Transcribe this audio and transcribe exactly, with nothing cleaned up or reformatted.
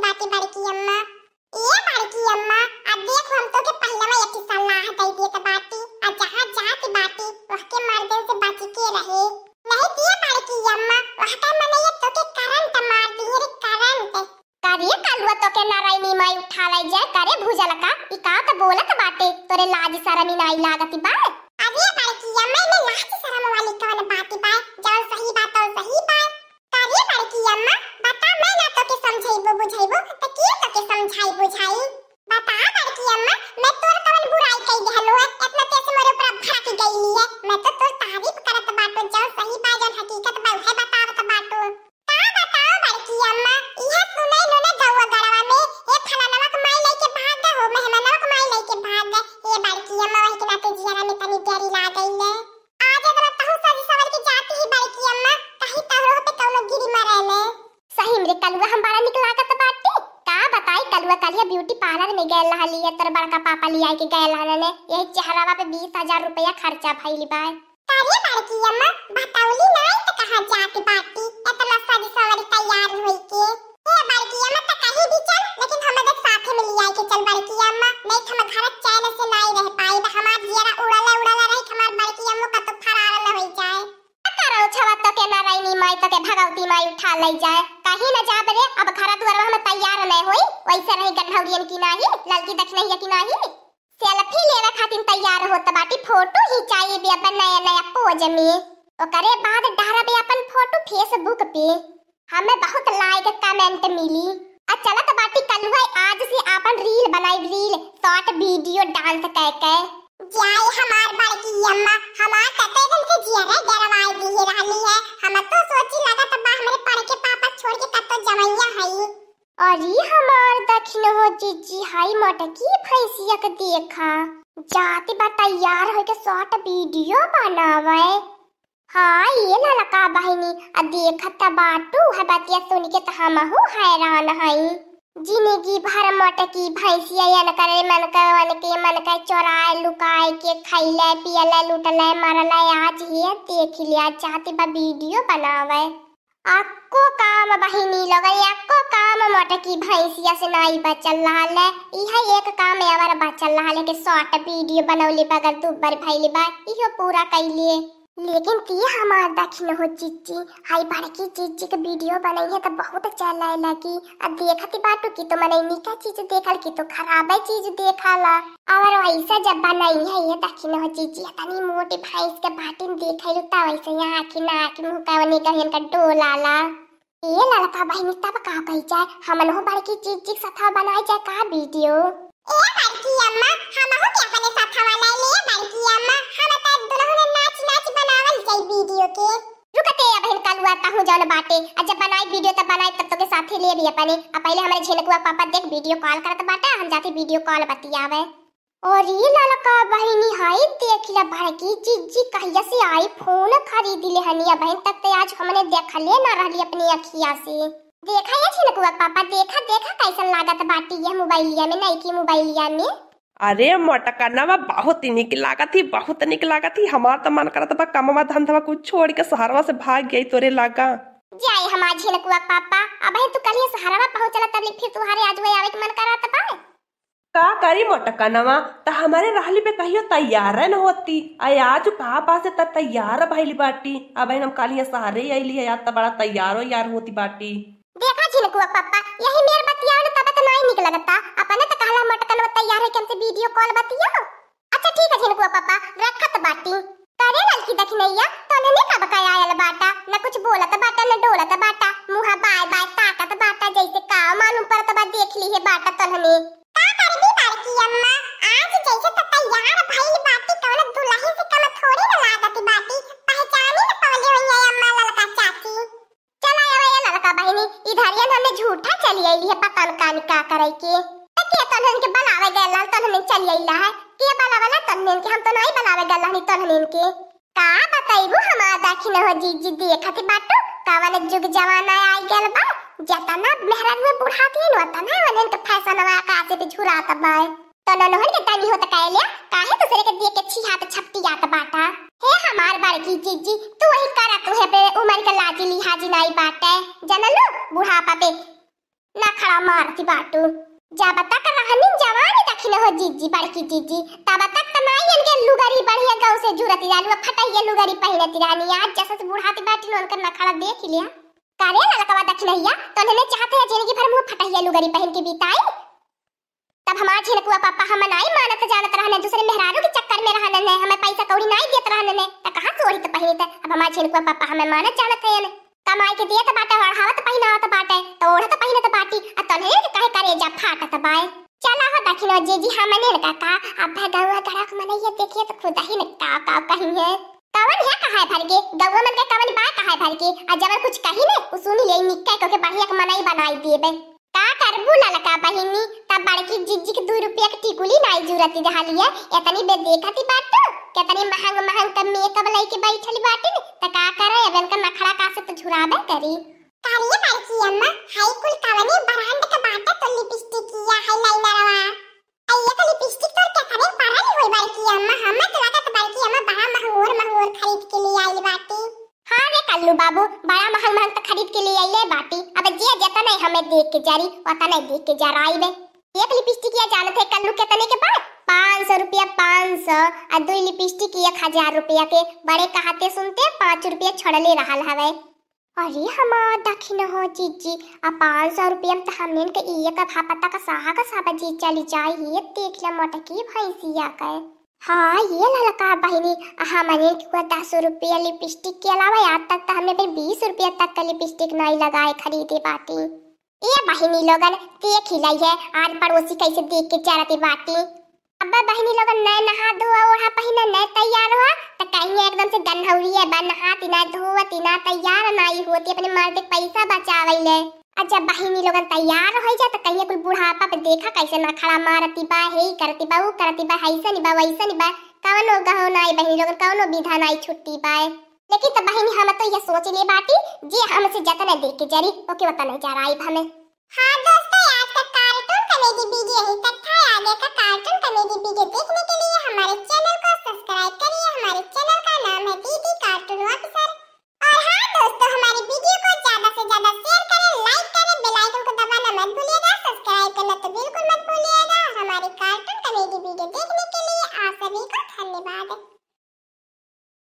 बाटी बड़की अम्मा। ए बड़की अम्मा, अब देख हम तोके पहिलवा एक सलाह दे देत बाटी, आ जहाँ जात बाटी, वहके मर्दन से बच के रहे। नहीं दिए बड़की अम्मा, वहके मनैया तोके करंट मार दिए रे, करंट। करे कलुआ तोके नारायणी माई उठा लाई जाए, करे भूजल का, ई का त बोलत बाटे, तोरे लाज शरम ही नाई लागत बा। अरे बड़की अम्मा, में लाज शरम वाली कौन बात बा, जौन सही बात तौन सही बा। करे बड़की अम्मा, बता, मैं ना तोके समझाइबो बुझाइबो, त के तोके समझाई बुझाई? बता बड़की अम्मा, मैं तोर कवन बुराई कई देहलो है, इतना तेज मोरे ऊपर भड़क गईली है? मैं तो तोर तारीफ करत बाटो, जौन सही बा, जौन हकीकत बा, उहे बतावत बाटो। का बताओ बड़की अम्मा, इहे सुनई लो ने गौवा गड़वा में, ए फलानवा के माई लइके भाग गए हो, मेहमानवा के माई लइके भाग गए। ए बड़की अम्मा, वही के नाते जियरा में तनी डरी लागई ले। आज अगर तहु सज सवर के जाती ही बड़की अम्मा, कहीं तहरो पे कौनो गिरी मरे ले। सही में रे कलुआ, हम बड़ा निक लागत बाटी। का बताई कलुआ, कलिया ब्यूटी पार्लर में गए रहली है, तोर बड़का पापा लिया के गए रहने, यही चेहरावा पे बीस हजार रुपया खर्चा भइल बा। करे बड़की अम्मा, बतौली नाई त कहाँ जात बाटी, इतना सज सवर तैयार होई के। ए बड़की अम्मा, त कहीं भी चल, लेकिन हमरे साथे में लिया के चल बड़की अम्मा, नहीं त हम घर चैन से नाई रह पाई, त हमार जियरा उड़ले उड़ले रही, हमार बड़की अम्मो का तो फरार न होई जाए। करो छवा तोके नारायणी माई तोके भगवती माई उठा ले जाए, कहीं न जाब रे, अब घर दुआरवा हम तैयार नहीं होई, वैसे रही गन्हौरियन की नाही, ललकी दखिनैया की नाही। सेल्फी लेवे खातिर तैयार होत बाटी, फोटो खिंचाई बे अपन नया नया पोज में। ओकरे बाद डारबे अपन फोटो Facebook पे, हमें बहुत लाइक कमेंट मिली। आ चलत बाटी कलुआ, आज से आपन रील बनाई, रील, शॉर्ट वीडियो डांस कह के। जाए हमार बड़की अम्मा, हमार कते दिन से जियरे डरवाई दिए रहली है। हम तो सोची लगत बा हमरे बड़के पापा छोड़ के कतो जवैया हई। अरे हमार दखिन हो जीजी, हाई मोटकी भैंसिया के देखा, जात बा तैयार होके शॉर्ट वीडियो बनावे। हाँ, ये ललका बहिनी, आ देखत बाटू, है बतिया सुन के त हमहू हैरान हई। जिंदगी भर मोटकी भैंसिया यन करे मन के, वन के मन के चोराए लुकाए के खैले, पियले, लूटले, मरले, आज ये देख लिया, जात बा वीडियो बनावे। अक्को काम बहिनी लोगन, अक्को काम मोटकी भैंसिया से नाई बचल रहल है। इहे एक काम अवर बचल रहल है कि शॉर्ट वीडियो बनौली बगल दू बार भइली बा, इहो पूरा कइले। लेकिन ती हमार दखिन हो चिच्ची, हाई बड़की चिच्ची के वीडियो बनई है त बहुत चले लगी। अब देखत बाटू कि तो मनई निका चीज देखल कि तो खराबे चीज देखला। और वैसे जब बनई है ये दखिन हो चिच्ची, तनी मोटी भैंस के बाटिन देखैलू त वैसे यहाँ आँखी ना आँखी मुँह का ओने गहियन का डोलाला। ए ललका बहिनी, तब का कही जाए, हमन हो बड़की चिच्ची के सथवा बनाए जाए का वीडियो? ए बड़की अम्मा, हमहू के अपने सथवा ले ले बड़की अम्मा, हम त दुनहु ने नाच नाच बनावल जाई वीडियो के। रुकते अबहिन कलुआ तहूँ जौन बाटे, आ जब बनाई वीडियो तब बनाई तब तोके साथे लेबी अपने। आ पहिले हमरे झिनकुआ पापा देख वीडियो कॉल करत बाटे, हम जाते वीडियो कॉल बतियावे। अरे ललका बहिनी, हाय देख ला, बड़की चिच्ची कहिया से iPhone खरीद ले हनी, अबहिन तक ते आज हमने देखले ना रहली अपनी अखिया से। देखा ये झिनकुआ पापा, देखा, देखा कैसन लागत बाटी ये मोबाइलिया में, नईकी मोबाइलिया में। अरे मोटकनवा, बहुत निक लागत ही, बहुत निक लागत ही। हमार त मन करत बा कमवा धंधवा कुछ छोड़ के शहरवा से भाग गई तोरे लागा। जाए हमार झिनकुआ पापा, अबहिन तू कलिया शहरवा पहुँचला तब ले फिर तुहारे आज वही आवे के मन करत बा। का करी मोटकनवा, त हमरे रहली पे कहियो तैयार न होती। आ आज का बा से त तैयार भइली बाटी। अबहिन हम कालिया सहरे अइली है, आज त बड़ा तैयारो यार होती बाटी। देखा झिनकुआ पप्पा, यही मेर बतियाओ न, तब त नाई निक लगता। अपने त कहला मोटकनवा तैयार है कि हमसे वीडियो कॉल बतियाओ। अच्छा ठीक है झिनकुआ पप्पा, रखत बाटी। करे ललकी दखिनैया, तोन्हने कब का आयल बाटा, न कुछ बोलत बाटा, न डोलत बाटा, मुँहा बाय बाय ताकत बाटा, जैसे का मालूम पड़त बा, देख ली है बाटा तोन्हने। का करबी बड़की अम्मा, आज जैसे त तैयार भइल बाटी, कौनो दुलहिन से कम थोड़ी न लागत बाटी, पहचाने न पवले होइहैं अम्मा ललका चाची। चला आवा ए ललका बहिनी, इधरियन हमने झूठा चली अइली है, पता न कानी का करे के। त के तोन्हन के बलावे गयल रहल, तोन्हन चली अइला है। के बलावला तोन्हन के, हम तो नाई बलावे गयल रहनी तोन्हन के। का बतइबू हमार दखिन हो जीजी, देखत बाटू कवन जुग जमाना आइ गयल बा। जतना मेहरारू बुढ़ात हइन, ओतना ओन्हन के फैशनवा आकाशे पे झुरात बा। तो ननोहन के तनी होत कहले, काहे दूसरे के देख के छिहात छपटियात बाटा? हे हमार बड़की जीजी, तू वही करा, तू है बे उमर के लाजी लिहाजी नाई बाटे, जनलू, बुढ़ापा पे। नखड़ा मारती बाटू। जब तक रहनी जवान दखिन हो जीजी, बड़की जीजी, तब तक त नाई इनके लुगरी बढ़िया गाँव से जुरती रहनी, अब फटहिया लुगरी पहिनती रहनी। आज जैसे से बुढ़ाती बाटी न, उनकर नखड़ा देख लिया। करे ललकवा दखिनहिया, तो उन्हें चाहते हैं जिंदगी भर मुँह फटहिया लुगरी पहन के बिताई। तब हमार झिनकुआ पापा हम नाई मानत जानत रहने, दूसरे मेहरारू के चक्कर में रहने ने, हमें पैसा कौड़ी नाई देत रहने ने, त कहाँ से ओढ़ी त पहिनी त? अब हमार झिनकुआ पापा हमें मानत जानत है ने, कमाई के दिए त बाटे, ओढ़ावत पहिनावत बाटे, त ओढ़त पहिनत बाटी, आ तन्हे के काहे करेजा फाटत बाए? चला हो दखिनो जीजी, हमने का का, अब गौवा गड़क मनैया देखिए त खुद ही ने का का कही है। कवन है कहाए भर के, गौवा मन के कवन बाय कहाए भर के, आ जवन कुछ कही ने, उ सुनी ले निक्का को के बढ़िया के मनई बनाई देबे। का करबू ललका बहिनी, तब बड़की जीजी के दू रुपया के टिकुली नाई जुरती रहलिए, एतनी बेदेखती बाटू, केतनी महंग महंग के मेकअप लइके बैठल बाटिन, त का करे, अब इनका नखड़ा का से त झुराबे करी। का रे बड़की अम्मा, हाई कुल कवने ब्रांड के बाटे तो लिपस्टिक या हाई लाइनरवा? आ ये तो लिपस्टिक तोर केतने परल होई बड़की अम्मा, हमें तो लागत बड़की अम्मा बड़ा महंगोर महंगोर खरीद के ले आइल बाटी। हाँ रे कल्लू बाबू, बड़ा महंग महंग त खरीद के ले आइले बाटी। अब जे जतने हमें देख के जरी, ओतने देख के जराइबे। एक लिपस्टिक या जानत है कल्लू केतने के बा? पाँच सौ रुपया, पाँच सौ, आ दुई लिपस्टिक एक हजार रुपया के। बड़े कहते सुनते पाँच रुपया छोड़ले रहल हवे। अरे हमार दखिन हो जीजी, आ पाँच सौ रुपया में त हमने के एक भापता का साहा का साबा जी चली जाई। ये देख ले मोटकी भैंसिया के। हाँ ये ललका बहिनी, हमने के दस रुपया लिपस्टिक के अलावा आज तक त हमने फिर बीस रुपया तक का लिपस्टिक नाई लगाए खरीदे बाटी। ए बहिनी लोगन, देख ही लई है, आज पड़ोसी कैसे देख के जरती बाटी। अब्बा बहिनी लोगन, नए नहा धोआ ओढ़ा पहिना, नए तैयार हुआ, त कहीं एकदम से गन्हौरी है बा, नहाती ना धोवती ना तैयार नाई होती, अपने मर्द के पैसा बचावैले। अच्छा बहिनी लोगन तैयार हो जा त कहीं कुल बुढ़ापा पे देखा कैसे नखड़ा मारती बा, हे ई करती बा, ऊ करती बा, हैसन बा, वैसन बा, कवनो गहो नाई बहिनी लोगन, कवनो विधा नाई छुट्टी बा। लेकिन त बहिनी हम तो ये सोच ले बाटी, जे हमसे जतने देख के जरी, ओके ओतने जराइब हमें। हाँ दोस्तों, आज का कार्टून कॉमेडी वीडियो यहीं तक था। आगे का कार्टून कॉमेडी